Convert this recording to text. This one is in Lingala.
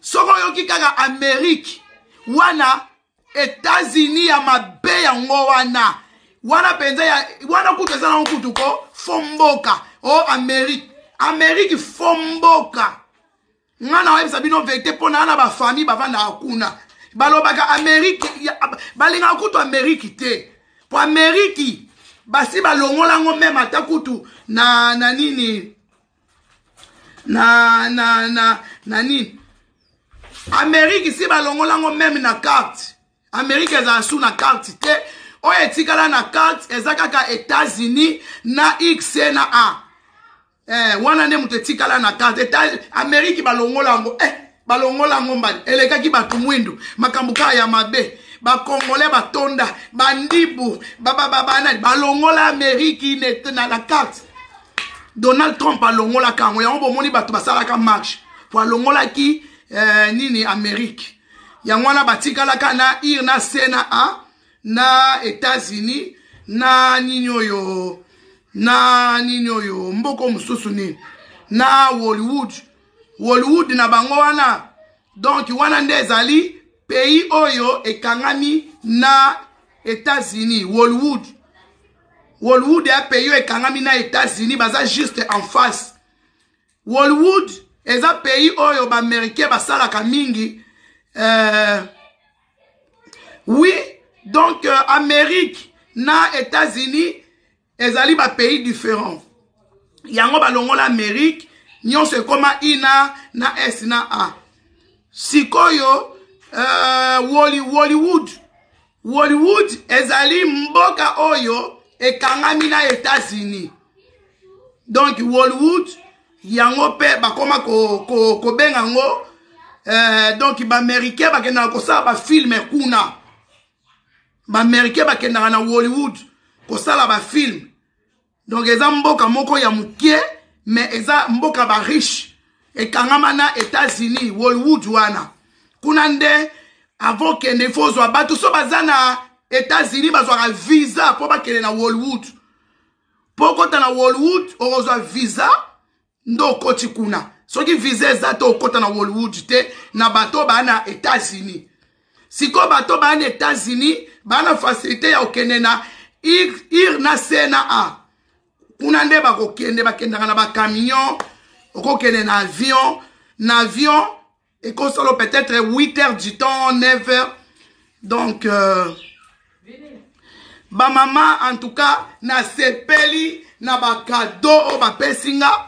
Soki oyoki kaka Amerike wana, États-Unis ya mabe, yango wana wana mpenza ya wana kutu eza nango kutu ko fo mboka o oh, Amerike. Amerike fo mboka. Nga na oyebisa bino vérité, mpo na na bafamille bavandaka kuna, balobaka Amerike, balingaka kutu Amerike te, mpo Amerike basi balongola yango meme ata kutu na nini, na nini. Amerike si balongola yango meme na carte. Amerike ezala su na carte te. Oyo etikala na carte eza kaka États-Unis na X na A. Wana nde moto etikala na carte. Amerike balongola yango, balongola yango mbani elekaki bato mwindu, makambo kaka ya mabe, Bakongolais batonda bandibu banani. Balongola Amerike na carte. Donald Trump alongolaka yango. Yango bomoni bato basalaka marche po alongolaki nini, Amérique. Yango wana batikalaka na ir na C na A na États-Unis na nini oyo, na nini oyo, mboka mosusu nini, na Hollywood. Hollywood na bango wana. Donc wana nde ezali pays oyo ekangami na États-Unis, Hollywood. Hollywood ya pays oyo ekangami na États-Unis, baza juste en face. Hollywood eza pays oyo Baaméricain basalaka mingi. Oui, donc Amérique na États-Unis ezali bapays différent. Yango balongola Amérique nyonso, ekóma I na S na A. Sikoyo Hollywood ezali mboka oyo ekangami na États-Unis. Donc Hollywood yango mpe bakóma kobenga ko yango. Donc Baaméricain bakendaka kosala bafilm kuna. Baaméricain bakendaka na Hollywood kosala bafilm. Donc eza mboka moko ya moke, mais eza mboka bariche, ekangama na États-Unis. Hollywood wana, kuna nde avant okende, ifo ozwa bato so baza na États-Unis, bazwaka visa mpo bakende na Hollywood. Mpo okɔta na Hollywood, okozwa visa nde okɔti kuna. Soki visa eza te, okɔta na Hollywood te na bato baa na États-Unis. Sikoyo bato baa na États-Unis baa na facilité ya kokende na ir na C na A. Kuna nde bakokende, bakendaka na bacamion, okokende na avion. Na avion ekosala peut-être 8 heures du temps, 9 heures. Donc bamama, en tout cas nasepeli na bacadeau oyo bapesi nga.